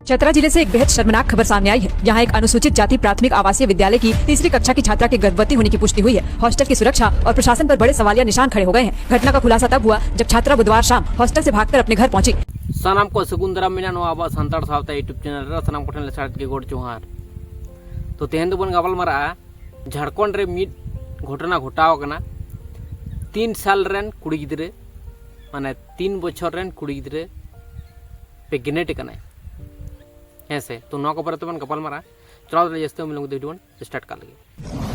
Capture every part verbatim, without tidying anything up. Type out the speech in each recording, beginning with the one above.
चतरा जिले से एक बेहद शर्मनाक खबर सामने आई है। यहाँ एक अनुसूचित जाति प्राथमिक आवासीय विद्यालय की तीसरी कक्षा की छात्रा के गर्भवती होने की पुष्टि हुई है। हॉस्टल की सुरक्षा और प्रशासन पर बड़े सवालिया निशान खड़े हो गए हैं। घटना का खुलासा तब हुआ, जब छात्रा बुधवार शाम हॉस्टल से भागकर अपने घर पहुंची। ᱥᱟᱱᱟᱢ ᱠᱚ ᱥᱟᱹᱜᱩᱱ ᱫᱟᱨᱟᱢ ᱢᱮᱱᱟᱜᱼᱟ ᱱᱚᱣᱟ ᱟᱵᱚᱣᱟᱜ ᱥᱟᱱᱛᱟᱲ ᱥᱟᱶᱛᱟ YouTube ᱪᱮᱱᱮᱞ ᱨᱮ᱾ ᱥᱟᱱᱟᱢ ᱠᱚᱴᱷᱮᱱ ᱞᱮ ᱥᱟᱨᱦᱟᱣ ᱜᱮ ᱜᱚᱰ ᱡᱚᱦᱟᱨ᱾ ᱛᱚ ᱛᱮᱦᱮᱧ ᱫᱚᱵᱚᱱ ᱜᱟᱯᱟᱞ ᱢᱟᱨᱟᱜᱼᱟ ᱡᱷᱟᱲᱠᱷᱚᱸᱰ ᱨᱮ ᱢᱤᱫ ᱜᱷᱚᱴᱚᱱᱟ ᱜᱷᱚᱴᱟᱣ ᱟᱠᱟᱱᱟ᱾ ᱛᱤᱱ ᱥᱟᱞ ᱨᱮᱱ ᱠᱩᱲᱤ ᱜᱤᱫᱽᱨᱟᱹ, ᱢᱟᱱᱮ ᱛᱤᱱ ᱵᱚᱪᱷᱚᱨ ᱨᱮᱱ ᱠᱩᱲᱤ ᱜᱤᱫᱽᱨᱟᱹ ᱯᱨᱮᱜᱱᱮᱱᱴ ᱠᱟᱱᱟᱭ᱾ ᱦᱮᱸ ᱥᱮ? ᱛᱚ ᱱᱚᱣᱟ ᱠᱚ ᱵᱟᱨᱮ ᱛᱮᱵᱚᱱ ᱜᱟᱯᱟᱞ ᱢᱟᱨᱟᱜᱼᱟ᱾ ᱪᱚᱞᱚ ᱛᱟᱦᱞᱮ ᱡᱟᱹᱥᱛᱤ ᱵᱟᱝ ᱵᱤᱞᱚᱢ ᱠᱟᱛᱮ ᱵᱷᱤᱰᱤᱭᱳ ᱵᱚᱱ ᱥᱴᱟᱨᱴ ᱠᱟᱜ ᱞᱮᱜᱮ᱾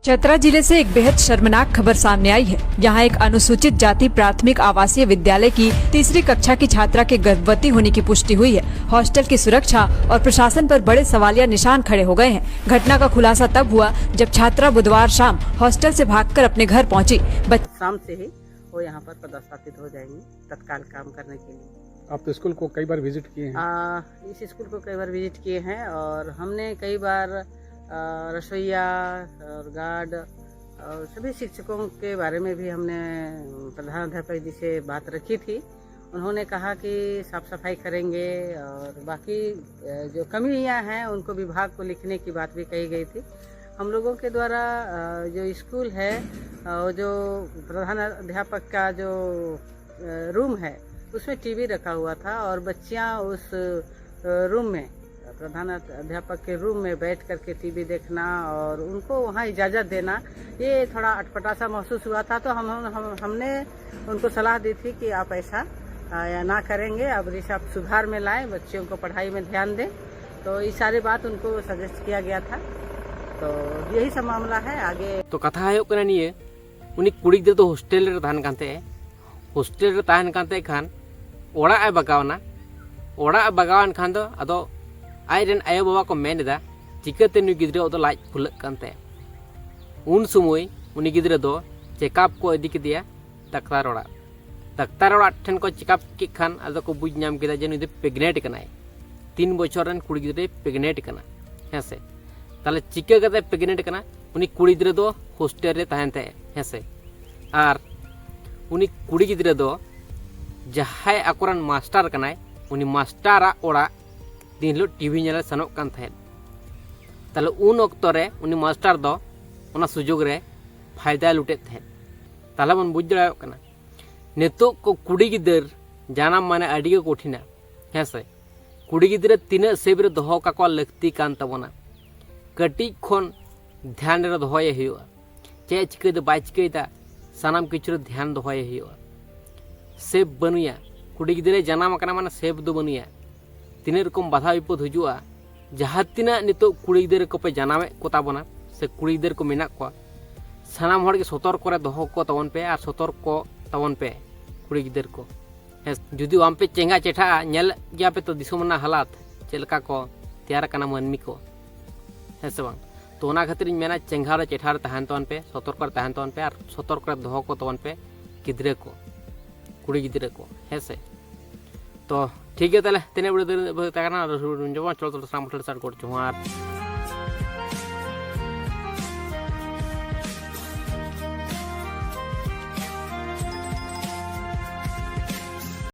चतरा जिले से एक बेहद शर्मनाक खबर सामने आई है। यहाँ एक अनुसूचित जाति प्राथमिक आवासीय विद्यालय की तीसरी कक्षा की छात्रा के गर्भवती होने की पुष्टि हुई है। हॉस्टल की सुरक्षा और प्रशासन पर बड़े सवालिया निशान खड़े हो गए हैं। घटना का खुलासा तब हुआ, जब छात्रा बुधवार शाम हॉस्टल से भागकर अपने घर पहुंची। बच- शाम से ही वो यहाँ पर पदस्थापित हो जाएंगी तत्काल काम करने के लिए। आप तो स्कूल को कई बार विजिट किए हैं। आ, इस स्कूल को कई बार विजिट किए हैं और हमने कई बार, आ, रसोइया और गार्ड और सभी शिक्षकों के बारे में भी हमने प्रधान अध्यापक जी से बात रखी थी। उन्होंने कहा कि साफ सफाई करेंगे और बाकी, अ, जो कमियां हैं उनको विभाग को लिखने की बात भी कही गई थी। हम लोगों के द्वारा, अ, जो स्कूल है, अ, जो प्रधान अध्यापक का जो, अ, रूम है, उसमें टीवी रखा हुआ था और बच्चियां उस, अ, रूम में, प्रधान अध्यापक के रूम में बैठ करके टीवी देखना और उनको वहाँ इजाज़त देना, ये थोड़ा अटपटा सा महसूस हुआ था। तो हम, हम हमने उनको सलाह दी थी कि आप ऐसा, अ, ना करेंगे, अब इसे आप सुधार में लाएं, बच्चियों को पढ़ाई में ध्यान दें। तो ये सारी बात उनको सजेस्ट किया गया था। तो यही सब मामला है। आगे तो ᱠᱟᱛᱷᱟ ᱦᱩᱭᱩᱜ ᱠᱟᱱᱟ ᱱᱤᱭᱟᱹ, ᱩᱱᱤ ᱠᱩᱲᱤ ᱜᱤᱫᱽᱨᱟᱹ ᱫᱚ ᱦᱳᱥᱴᱮᱞ ᱨᱮ ᱛᱟᱦᱮᱱ ᱠᱟᱱ ᱛᱟᱦᱮᱸᱜᱼᱟ᱾ ᱦᱳᱥᱴᱮᱞ ᱨᱮ ᱛᱟᱦᱮᱱ ᱠᱟᱱ ᱛᱟᱦᱮᱸ ᱠᱷᱟᱱ ᱚᱲᱟᱜ ᱮ ᱵᱟᱜᱟᱣᱱᱟ᱾ ᱚᱲᱟᱜ ᱮ ᱵᱟᱜᱟᱣᱮᱱ ᱠᱷᱟᱱ ᱫᱚ ᱟᱫᱚ ᱟᱡ ᱨᱮᱱ ᱟᱭᱳᱼᱵᱟᱵᱟ ᱠᱚ ᱢᱮᱱ ᱮᱫᱟ, ᱪᱤᱠᱟᱹᱛᱮ ᱱᱩᱭ ᱜᱤᱫᱽᱨᱟᱹ ᱫᱚ ᱞᱟᱡ ᱯᱷᱩᱞᱟᱹᱜ ᱠᱟᱱ ᱛᱟᱭᱟ? ᱩᱱ ᱥᱚᱢᱚᱭ ᱩᱱᱤ ᱜᱤᱫᱽᱨᱟᱹ ᱫᱚ ᱪᱮᱠᱟᱯ ᱠᱚ ᱤᱫᱤ ᱠᱮᱫᱮᱭᱟ ᱰᱟᱠᱛᱟᱨ ᱚᱲᱟᱜ᱾ ᱰᱟᱠᱛᱟᱨ ᱚᱲᱟᱜ ᱴᱷᱮᱱ ᱠᱚ ᱪᱮᱠᱟᱯ ᱠᱮᱫ ᱠᱷᱟᱱ ᱟᱫᱚ ᱠᱚ ᱵᱩᱡᱽ ᱧᱟᱢ ᱠᱮᱫᱟ ᱡᱮ ᱱᱩᱭ ᱫᱚ ᱯᱨᱮᱜᱱᱮᱱᱴ ᱠᱟᱱᱟᱭ, ᱛᱤᱱ ᱵᱚᱪᱷᱚᱨ ᱨᱮᱱ ᱠᱩᱲᱤ ᱜᱤᱫᱽᱨᱟᱹᱭ ᱯᱨᱮᱜᱱᱮᱱᱴ ᱠᱟᱱᱟ᱾ ᱦᱮᱸ ᱥᱮ? ᱛᱟᱦᱚᱞᱮ ᱪᱤᱠᱟᱹ ᱠᱟᱛᱮ ᱯᱨᱮᱜᱱᱮᱱᱴ ᱠᱟᱱᱟ? ᱩᱱᱤ ᱠᱩᱲᱤ ᱜᱤᱫᱽᱨᱟᱹ ᱫᱚ ᱦᱳᱥᱴᱮᱞ ᱨᱮ ᱛᱟᱦᱮᱱ ᱛᱟᱦᱮᱸᱫ, ᱦᱮᱸ ᱥᱮ? ᱟᱨ ᱩᱱᱤ ᱠᱩᱲᱤ ᱜᱤᱫᱽᱨᱟᱹ ᱫᱚ ᱡᱟᱦᱟᱸᱭ ᱟᱠᱚᱨᱮᱱ ᱢᱟᱥᱴᱟᱨ ᱠᱟᱱᱟᱭ, ᱩᱱᱤ ᱢᱟᱥᱴᱟᱨᱟᱜ ᱚᱲᱟᱜ ᱫᱤᱱ ᱦᱤᱞᱳᱜ ᱴᱤᱵᱷᱤ ᱧᱮᱞᱮ ᱥᱮᱱᱚᱜ ᱠᱟᱱ ᱛᱟᱦᱮᱸᱫ᱾ ᱛᱟᱦᱚᱞᱮ ᱩᱱ ᱚᱠᱛᱚ ᱨᱮ ᱩᱱᱤ ᱢᱟᱥᱴᱟᱨ ᱫᱚ ᱚᱱᱟ ᱥᱩᱡᱳᱜᱽ ᱨᱮ ᱯᱷᱟᱭᱫᱟᱭ ᱞᱩᱴᱮᱫ ᱛᱟᱦᱮᱸᱫ᱾ ᱛᱟᱦᱚᱞᱮ ᱵᱚᱱ ᱵᱩᱡᱽ ᱫᱟᱲᱮᱭᱟᱜ ᱠᱟᱱᱟ, ᱱᱤᱛᱚᱜ ᱠᱚ ᱠᱩᱲᱤ ᱜᱤᱫᱟᱹᱨ ᱡᱟᱱᱟᱢ ᱢᱟᱱᱮ ᱟᱹᱰᱤ ᱜᱮ ᱠᱚᱴᱷᱤᱱᱟ, ᱦᱮᱸ ᱥᱮ? ᱠᱩᱲᱤ ᱜᱤᱫᱽᱨᱟᱹ ᱛᱤᱱᱟᱹᱜ ᱥᱮᱯ ᱨᱮ ᱫᱚᱦᱚ ᱠᱟᱠᱚ ᱞᱟᱹᱠᱛᱤ ᱠᱟᱱ ᱛᱟᱵᱚᱱᱟ, ᱠᱟᱹᱴᱤᱡ ᱠᱷᱚᱱ ᱫᱷᱮᱭᱟᱱ ᱨᱮ ᱫᱚᱦᱚᱭᱮ ᱦᱩᱭᱩᱜᱼᱟ᱾ ᱪᱮᱫ ᱮ ᱪᱤᱠᱟᱹᱭᱮᱫᱟ, ᱵᱟᱭ ᱪᱤᱠᱟᱹᱭᱮᱫᱟ, ᱥᱟᱱᱟᱢ ᱠᱤᱪᱷᱩ ᱨᱮ ᱫᱷᱮᱭᱟᱱ ᱫᱚᱦᱚᱭᱮ ᱦᱩᱭᱩᱜᱼᱟ᱾ ᱥᱮᱯ ᱵᱟᱹᱱᱩᱭᱟ, ᱠᱩᱲᱤ ᱜᱤᱫᱽᱨᱟᱹᱭ ᱡᱟᱱᱟᱢ ᱟᱠᱟᱱᱟ ᱢᱟᱱᱮ ᱥᱮᱯ ᱫᱚ ᱵᱟᱹᱱᱩᱭᱟ᱾ ᱛᱤᱱᱟᱹᱜ ᱨᱚᱠᱚᱢ ᱵᱟᱫᱷᱟ ᱵᱤᱯᱚᱫ ᱦᱤᱡᱩᱜᱼᱟ᱾ ᱡᱟᱦᱟᱸ ᱛᱤᱱᱟᱹᱜ ᱱᱤᱛᱚᱜ ᱠᱩᱲᱤ ᱜᱤᱫᱽᱨᱟᱹ ᱠᱚᱯᱮ ᱡᱟᱱᱟᱢᱮᱫ ᱠᱚ ᱛᱟᱵᱚᱱᱟ ᱥᱮ ᱠᱩᱲᱤ ᱜᱤᱫᱽᱨᱟᱹ ᱠᱚ ᱢᱮᱱᱟᱜ ᱠᱚᱣᱟ, ᱥᱟᱱᱟᱢ ᱦᱚᱲ ᱜᱮ ᱥᱚᱛᱚᱨᱠᱚ ᱨᱮ ᱫᱚᱦᱚ ᱠᱚ ᱛᱟᱵᱚᱱ ᱯᱮ ᱟᱨ ᱥᱚᱛᱚᱨᱠᱚ ᱛᱟᱵᱚᱱ ᱯᱮ ᱠᱩᱲᱤ ᱜᱤᱫᱟᱹᱨ ᱠᱚ᱾ ᱦᱮᱸ, ᱡᱩᱫᱤ ᱵᱟᱝᱯᱮ ᱪᱮᱸᱜᱷᱟ ᱪᱮᱴᱷᱟᱜᱼᱟ, ᱧᱮᱞ ᱜᱮᱭᱟᱯᱮ ᱛᱚ ᱫᱤᱥᱚᱢ ᱨᱮᱱᱟᱜ ᱦᱟᱞᱟᱛ ᱪᱮᱫ ᱞᱮᱠᱟ ᱠᱚ ᱛᱮᱭᱟᱨ ᱟᱠᱟᱱᱟ ᱢᱟᱹᱱᱢᱤ ᱠᱚ, ᱦᱮᱸ ᱥᱮ ᱵᱟᱝ? ᱛᱚ ᱚᱱᱟ ᱠᱷᱟᱹᱛᱤᱨ ᱤᱧ ᱢᱮᱱᱟ ᱪᱮᱸᱜᱷᱟ ᱨᱮ ᱪᱮᱴᱷᱟ ᱨᱮ ᱛᱟᱦᱮᱱ ᱛᱟᱵᱚᱱ ᱯᱮ, ᱥᱚᱛᱚᱨᱠᱚ ᱨᱮ ᱛᱟᱦᱮᱱ ᱛᱟᱵᱚᱱ ᱯᱮ ᱟᱨ ᱥᱚᱛᱚᱨᱠᱚ ᱨᱮ ᱫᱚᱦᱚ ᱠᱚ ᱛᱟᱵᱚᱱ ᱯᱮ ᱜᱤᱫᱽᱨᱟᱹ ᱠᱚ, ᱠᱩᱲᱤ ᱜᱤᱫᱽᱨᱟᱹ ᱠᱚ, ᱦᱮᱸ ᱥᱮ? ᱛᱚ ᱴᱷᱤᱠ ᱜᱮᱭᱟ, ᱛᱟᱦᱚᱞᱮ ᱛᱮᱱᱮ ᱵᱮᱲᱮ ᱫᱚ ᱛᱟᱦᱮᱸ ᱠᱟᱱᱟ᱾ ᱟᱫᱚ ᱡᱚᱢᱟ ᱪᱚᱞ ᱛᱚᱞ ᱥᱟᱱᱟᱢ ᱴᱷᱮᱱ ᱥᱟᱨ ᱜᱚᱰ ᱡᱚᱦᱟᱨ᱾